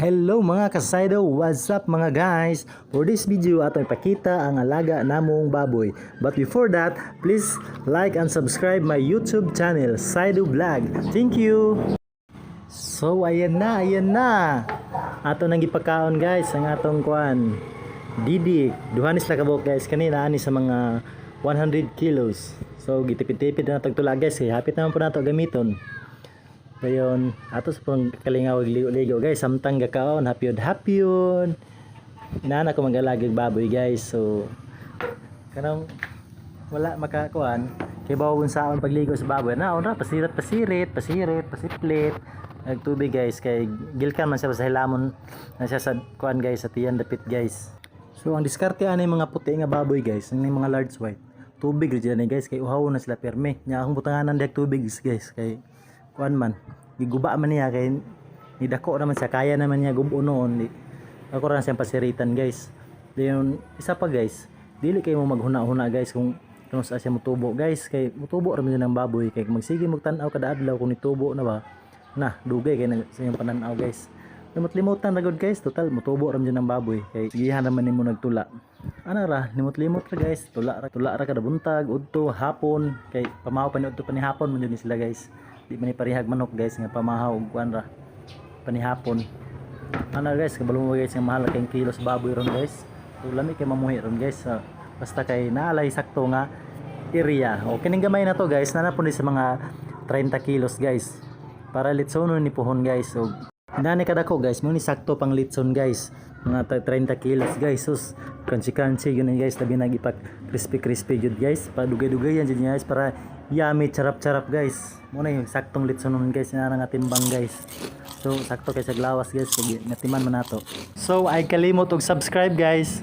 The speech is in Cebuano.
Hello, mga kasaydo! What's up, mga guys? For this video, atong ipakita ang alaga namong baboy. But before that, please like and subscribe my YouTube channel, Saido Vlog. Thank you! So ayan na, ayan na! Ato nang gipakaon, guys, ang atong kuan. Didik. Duha ni sila kabuok, guys. Kanina ani sa mga 100 kilos. So gitipid-tipid na natog tula, guys. Kay hapit naman po nato gamiton. Ngayon, ato sa pong kalingaw ligo-ligo, guys, samtang gakaon, hapyod hapyod. Inana ko mag-alaga og baboy, guys. So kanang wala makakuan kay bawon saon pagligo sa baboy. Naon ra pasirit pasirit, pasirit, pasiplit. Nagtubig, guys, kay gilkan man siya sa hilamon na siya sa kuan, guys, sa tiyan dapit, guys. So ang diskarte ani mga puti nga baboy, guys, ang mga large white. Tubig ra ni, guys, kay uhaw na sila perme. Nya akong butanganan diha tubig, guys, kay kuan man giguba man niya kay nidako naman siya, kaya naman niya gubo noon. Di ako ra siyang pasiritan, guys. Dayon isa pa, guys, dili kayo mo maghuna-huna, guys, kung sa siya mutubo, guys, kay mutubo ra man ang baboy. Kay magsige magtan-aw kada adlaw kung nitubo na ba na, dugay kay na sa iyong pananaw, guys. Limot-limotan ra gud, guys. Total mutubo ra man ang baboy kay sigihan naman nimo nagtula. Ana ra, limot-limot ra, guys. Tula ra, tula ra kada buntag, udto, hapon, kay pamahaw pa ni udto pa ni hapon man jud ni sila, guys. Di man ni parehag manok, guys, nga pamahaw og kuan ra panihapon. Ana, guys, kabalo mo, guys, nga mahal kay kilo sa baboy ron, guys. So lami kay mamuhi ron, guys, sa basta kay naalay sakto nga area. O kining gamay na to, guys, nana po ni sa mga 30 kilos, guys, para litsonon ni puhon, guys. So inani kadako, guys, mo ni sakto pang litson, guys, mga 30 kilos, guys. Sus, crunchy crunchy yun, guys, labi nag ipak crispy crispy jud, guys. Padugay-dugay yan jud, guys, para yummy, charap charap, guys. Mo na yung saktong litsonon, guys, na nga timbang, guys. So sakto kay sa glawas, guys, kay natiman man nato. So ay kalimot og subscribe, guys.